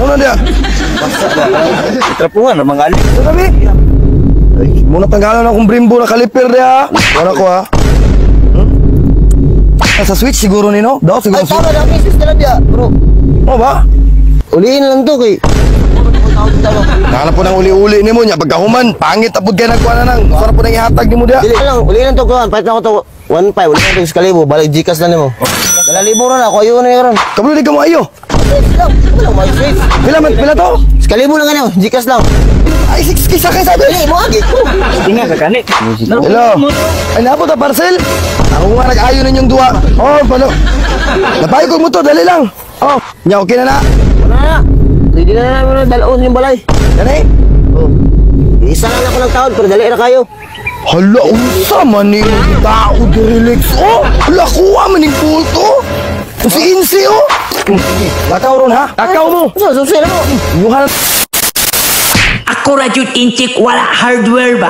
Muna dia. Trapuhan na mga alik. Sabi. Ay, muna tanggalan akong Brembo na kaliper dia. Wala ko ha. Sa switch siguro nino? Daw siguro. Ay, tama na, misis na lang dia, bro. Oh ba? Uliin lang to kay. Nakala po ng uli-uli nimo nya pagkahuman, pangit apod kay nagkuha na nang. Sarap po nang ihatag nimo dia. Dili lang, uliin lang to kuan. Palit na ako to 1.5, uliin lang to sa kalibo, balik Gcash na nimo. Dala libo ra na ako ayo na karon. Kabalo di ka mo ayo. Switch lang, wala may switch. Pila man pila to? Sa kalibo lang ano, Gcash lang. Ay 6K sa kay sabi. Dili mo agi ko. Tinga ka kanit. Hello. Ay naabot ang parcel. Ako nga nag-ayo ninyong duwa. Oh, paano? Napayo ko mo to, dali lang. Oh, nya okay na na. Wala na. Pwede na namin na dalaon yung balay. Dali. Oh. Isa lang ako ng taon pero dali ra kayo. Hala, unsa man ni tao diri Lex. Oh, hala kuha man ning pulto. Si Insi oh. Lakaw ron ha. Lakaw mo. So, susi na mo. Yuhan. Ako ra jud inchik wala hardware ba.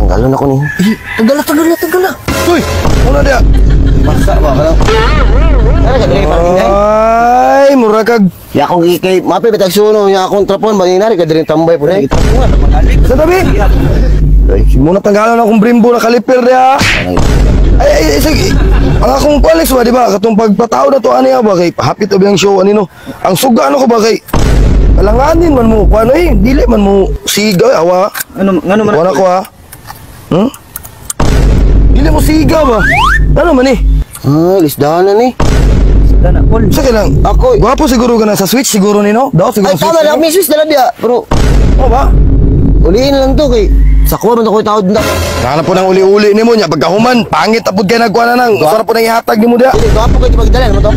Tanggalon ako ni. Tanggal na, tanggal na, tanggal na. Uy, muna dia. Basta ba ka lang? Ano ka dili parking ay? Ay, mura kag Ya akong kay mapi bitag suno ya akong trapon maninari ka diri tambay po eh. sa tabi. Ay, muna tanggalan akong Brembo na kaliper dia. Ay, ay, ay, sige. Ang akong Alex ba, di ba? Katong pagpatao na to, ano ba? Kay, hapit na ang show, ano no? Ang suga, ano ko ba? Kay, kalanganin man mo, kung ano eh, dili man mo, siga, awa. Ano ngano man? Wala ko ha. Hmm? Dili mo siga ba? Ano man eh? Ah, lisdahan na ni. Dana kol. Sa kailang? Ako. Gwapo siguro ka na sa switch siguro nino? Daw siguro Ay, tama switch na, nino? may switch na lang dia, bro. Oh ba? Uliin lang to kay sa kuha man ako taod na. Nakala po ng uli-uli nimo nya pagkahuman, pangit apod kay nagkuha na nang. Sarap po nang ihatag nimo dia. Dili gwapo kay pagdala mo to.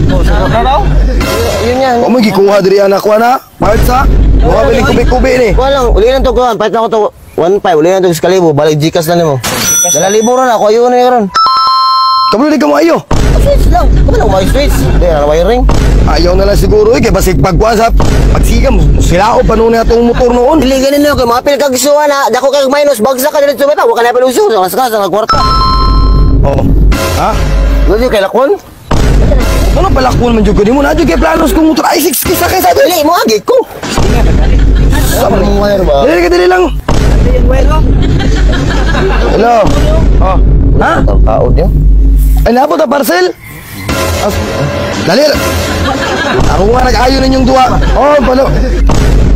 Yun yan. Wa mo gikuha diri anak kuha na. Parts ha. Wa bili kubi-kubi ni. Kuha lang, uliin lang to kuha. Palit na ako to 1.5, uliin lang to sa kalibo, balik Gcash na nimo. Dala libo ra na ako ayo na karon. Kabalo di ka mo ayo. Switch lang. Kabalo may switch. Di na wiring. Ayaw na lang siguro eh kay basig pagkuha sa pagsiga mo silao pa noon atong motor noon. Dili ganin no kay mapil kag suwa na dako kag minus bagsak ka dito pa wa ka na paluso sa sa kwarta. Oh. Ha? Dili kay lakon. Ano palakon man jud ko nimo na jud kay planos kung motor ay 6K sa kay sabi. Dili mo agi ko. Sa mo wire ba? Dili ka dili lang. Hello. Oh. Ha? Taod niyo. Ay naabot ang parcel. As, dali. Ako nga nag-ayo ninyong duwa. Oh, paano?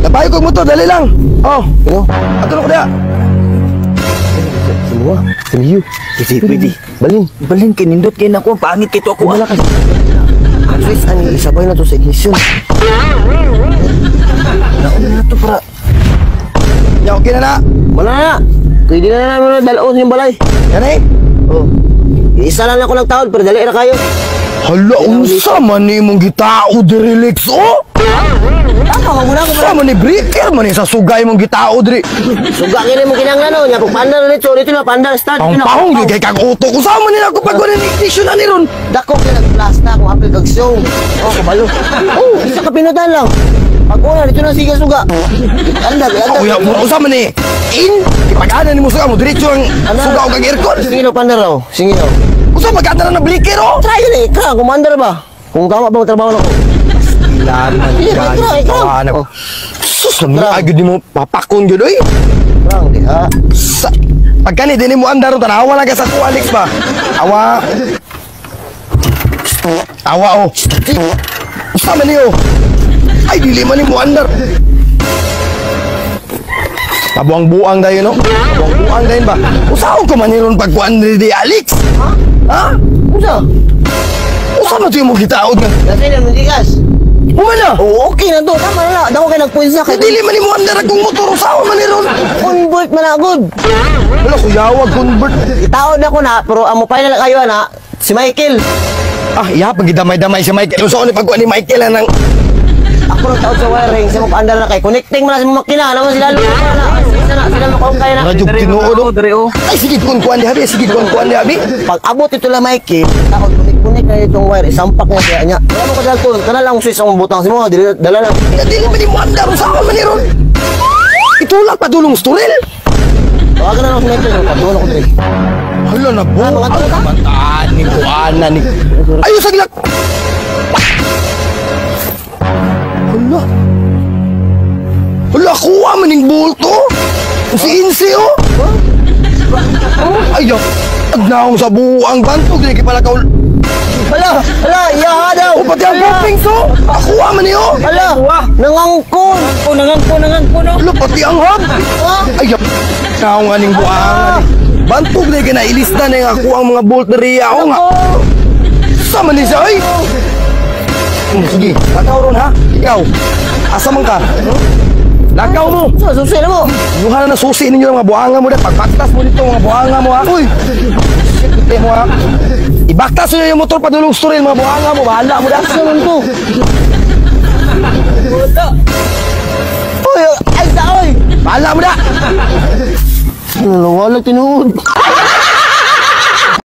Napayo ko mo to, dali lang. Oh, Ano? ato na ko diya. Semua. Semiyu. Pwede, pwede. Balin. Balin kay nindot kay nako pangit kay to ako. Wala ka. Ang switch ani isabay na to sa ignition. Nauna na to para. Ya, okay na na. Wala na. Pwede na namin na dalaon yung balay. Yan eh. Oh. Isa lang ako ng taon pero dali ra kayo. Hala, unsa man ni imong gitao diri Lex, oh? Tama ka muna ako. Unsa man ni breaker man ni sa sugay mong gitao diri. Suga kini mo kinahanglan no. Nya pag pandar dito, dito na pandar start. Ang dito na. pahong di kay kag utok. Unsa man ni ako pag wala ni ignition ani ron? Dako kay nagplasta kung apil kag song. Oh, kabalo. Oh, isa ka pinutan lang. Pag una dito na siga suga. Andar, andar. Oh, ya, unsa man ni? In ipag-ana nimo suga mo diretso ang suga og ang aircon. Sige pandar raw. Sige raw. Unsa mag-ana na breaker oh? Try yun eh. Kra, commander ba? Kung tama ba ang trabaho na ko. Ilan man Sige, try, try. Oh. Sus, lami agad nimo papakon gyud oy. Krang, di ha. Sa pagkani dinhi mo andar tanawa lang ka sa kuha Alex ba. Awa. Awa oh. Usa man niyo. Ay dili man nimo andar. Pabuang-buang dayon no. Pabuang-buang dayon ba. Usaon ko man ron pagkuan ni Alex? Ha? Unsa? Usa man tuyo mo gitaod nga. Kasi na mundigas. Humana. Oo, okay na to. Tama na na. Dako kay nagpunsya kay Dili man nimo andar akong motor usawa man ni ron. Convert man na good. Wala kuyawag convert. Itaon na ko na pero amo pa na lang kayo na si Michael. Ah, iya pag gidamay-damay si Michael. Unsa ni pagkuan ni Michael anang Ako nang taon sa wiring, sa mo paandar na kay connecting man na sa mga makina, naman sila lalo na. Sila na sila makaungkay na. Radyo tinuod oh. Dere oh. Ay sige kun kuan diha, bi. Sige kun kuan diha, bi. Pag abot ito lang Michael, taon connect connect na itong wire, isampak na siya niya. Wala mo kadal to, kana lang switch ang butang si mo, dili dala lang. Dili man nimo andar usawa man ni ron. Itulak padulong storel. Tawagan na lang si Michael, padulong ako diri. Hala na bo. Ah, mga tao ka? Bataan ni kuana ni. Ayo saglak. Hala. Hala kuha man ning bulto. Si Insi oh. Ay, agnaong sa buang bantog di pala kaul. Hala, hala, iya daw. Oh, pati ang poping so. Akuha man niyo. Hala, nangangkon. Ko nangangko nangangko no. Hala pati ang hub. Ay, naong aning buang. Bantog di kay nailista na yung ako ang mga bolt na riya o nga. Sa man ni siya ay. Sige, lakaw ron ha. Ikaw. Asa man ka? Lakaw mo. So, susi na mo. Yuha na susi ninyo ang mga buhanga mo na. Pagbaktas mo dito mga buhanga mo ha. Uy! Shit, puti mo ha. Ibaktas nyo yung motor padulong storil mga buhanga mo. Bahala mo na. Asa man to? Uy, ay sa oy. Bahala mo na. Wala tinuod.